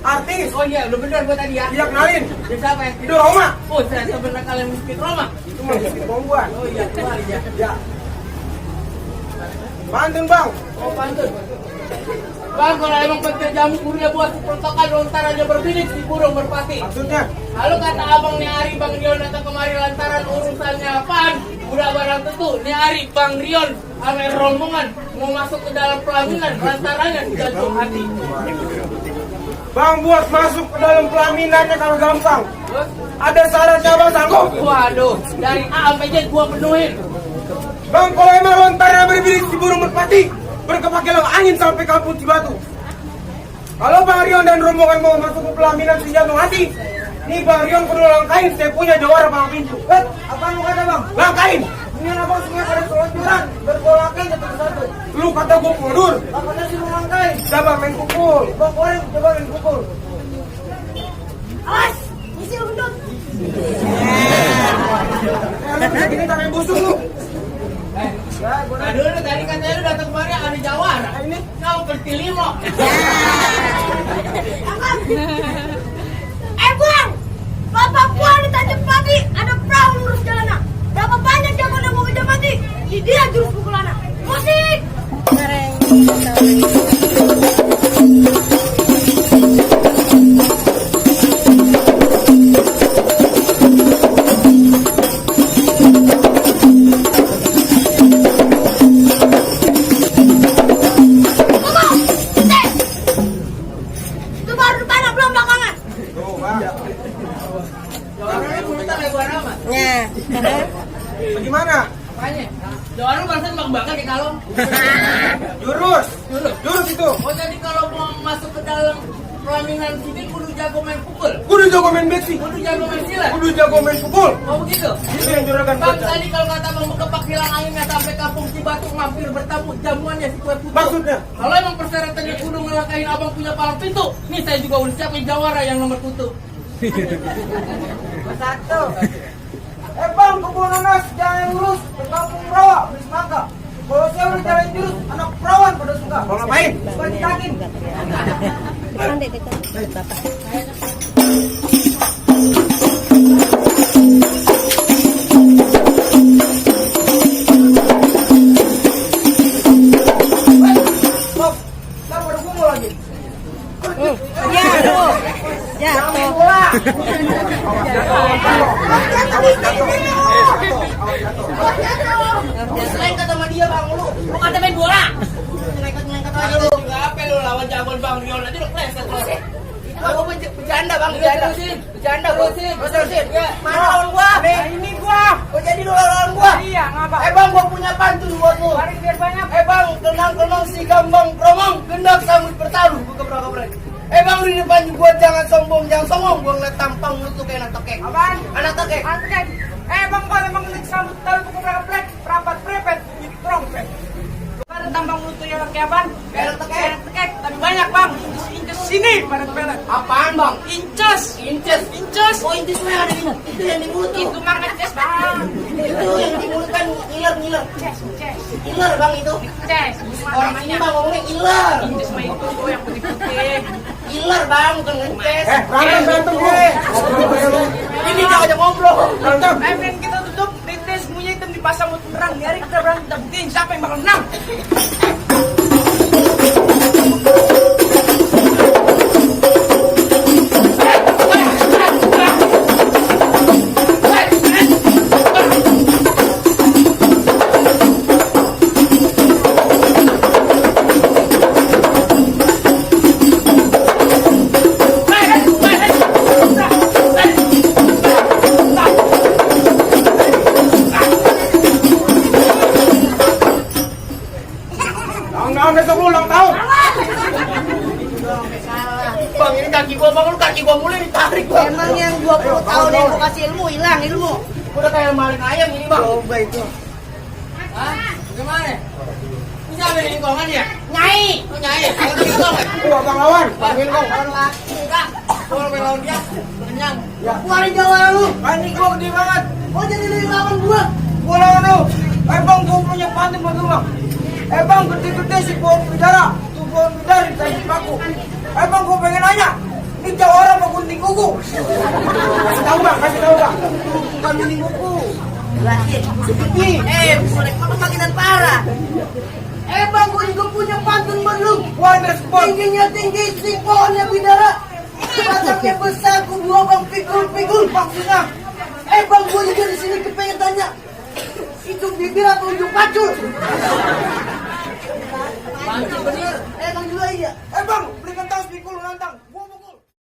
Artis. Oh iya, udah bener gua tadi ya. Iya kenalin. Dia siapa ya? Itu Roma. Oh, saya sebenarnya kalian miskin Roma. Itu mah miskin Bongguan. Oh iya, kemarin ya. Ya. Pantun bang. Oh, pantun. Bang, kalau emang petir jamu kuliah buat protokol lontarannya berbidik di burung merpati. Maksudnya? Lalu kata abang nih Ari, Bang Rion datang kemari lantaran urusannya apaan? Udah barang tentu, nih Ari, Bang Rion, ame rombongan mau masuk ke dalam pelaminan lantarannya jatuh hati. Bang buat masuk ke dalam pelaminannya kalau gampang. Ada syaratnya bang sanggup? Waduh, dari A sampai Z gua penuhin. Bang kalau emang lontarnya berbidik di burung merpati, berkepakilan angin sampai kampung Cibatu. Kalau Bang Rion dan rombongan mau masuk ke pelaminan si jatuh hati, nih Bang Rion kudu langkain, saya punya jawara bang pintu. Apa lu kata bang? Langkain. Ini abang semua pada selonjoran, bergolakan satu-satu. Lu kata gua mundur. Apanya sih lu langkain? Coba main pukul. Bang Koreng coba main pukul. Awas, isi undut. Ini tak main busuk lu. Nah dulu tadi katanya lu datang kemari ada jawara. Ini kau bertilimo. Bang, bapak gua di Tanjung Pati ada perahu lurus jalanan. Berapa banyak jago yang mau kerja mati? Dia jurus pukulannya. Musik. Itu baru depan belum belakangan. Tuh bang. Jawaranya mulutnya lebar amat. Bagaimana? Apanya? Jawara barusan bang bakar di kalong. Jurus. Jurus. Jurus itu. Oh jadi kalau mau masuk ke dalam pelaminan sini kudu jago main pukul. Kudu jago main besi. Kudu jago main silat. Kudu jago main pukul. Oh begitu? Itu yang juragan Bang baca. tadi kalau kata bang kepak hilang anginnya sampai kampung Cibatu mampir bertamu jamuannya si kue putu. Maksudnya? Kalau emang persyaratannya kudu ngelakain abang punya palang pintu, nih saya juga udah siapin jawara yang nomor tutup. Satu. Bang, kebun nanas jangan lurus ke kampung rawa, beli semangka. Kalau saya udah jalan jurus, anak perawan pada suka. Mau ngapain? Suka ditakin. Nanti kita bapak. Bob, ntar pada gumul lagi. Jatuh. Bola. Selain kata sama dia bang, lu kata main bola. Nyelengkat aja lu. Enggak apa lu lawan jagoan Bang Rion aja lu pleset lu. Aku bercanda bang, bercanda terusin. Mana lawan gua? Ini gua. Kok jadi lu lawan gua? Iya, ngapa? Bang, gua punya pantun buat lu. Tarik biar banyak. Bang, kenang-kenang si gambang promong, gendak sambut bertaruh, gua kebrak-kebrak. Bang, di depan gua jangan sombong, gua ngeliat tampang lu tuh kayak anak tokek. Apaan? Anak tokek. Angkat. Bang, kalau emang ngelik sambut taruh tuh keplek, perapat prepet, jadi trompet. Ada tampang lu tuh yang kayak apaan? Kayak anak tokek. Tekek, tapi banyak bang. Inces sini pada pelet. Apaan bang? Inces. Inces. Oh inces mah ada di itu yang di mulut tuh. Itu market ces bang. Itu yang di mulut kan ngiler. Ces. Iler bang itu. Ces. Orang ini bang ngomongnya iler. Inces mah itu yang putih-putih. Iler bang, bukan ngeces. Berantem gue. Ini jangan aja ngobrol. Berantem. Friend kita tutup. Titis punya hitam dipasang buat menerang. Biarin kita berantem. Kita buktiin siapa yang bakal menang. Tahun besok lu ulang tahun. Bang ini kaki gua bang, lu kaki gua mulai ditarik bang. Emang yang 20 tahun yang gua kasih ilmu hilang ilmu. Udah kayak maling ayam ini bang. Coba itu. Hah? Gimana? Bisa ambil lingkungan ya? Nyai. Lu nyai? Kalau tadi kau kan? Abang lawan. Panggil kau. Enggak. Kalau main lawan dia, kenyang. Ya. Keluarin jawara lu. Ini gua gede banget. Oh jadi lu yang lawan gua. Gua lawan lu. Bang, gua punya pantun buat lu bang. Bang, gede-gede si pohon bidara. Tuh pohon bidara dikasih paku. Bang, gua pengen nanya. kuku. Kasih tahu bang, kasih tahu bang. Bukan mini kuku. Lagi, seperti. Mereka makinan parah. Bang, gue juga punya pantun belum. Wonder Sport. Tingginya tinggi, si pohonnya bidara. Batangnya besar, kedua bang pikul maksudnya. Bang, gue juga di sini kepengen tanya. Itu bibir atau ujung pacul? Pancul bener. Bang juga iya. Bang, belikan tahu pikul nantang.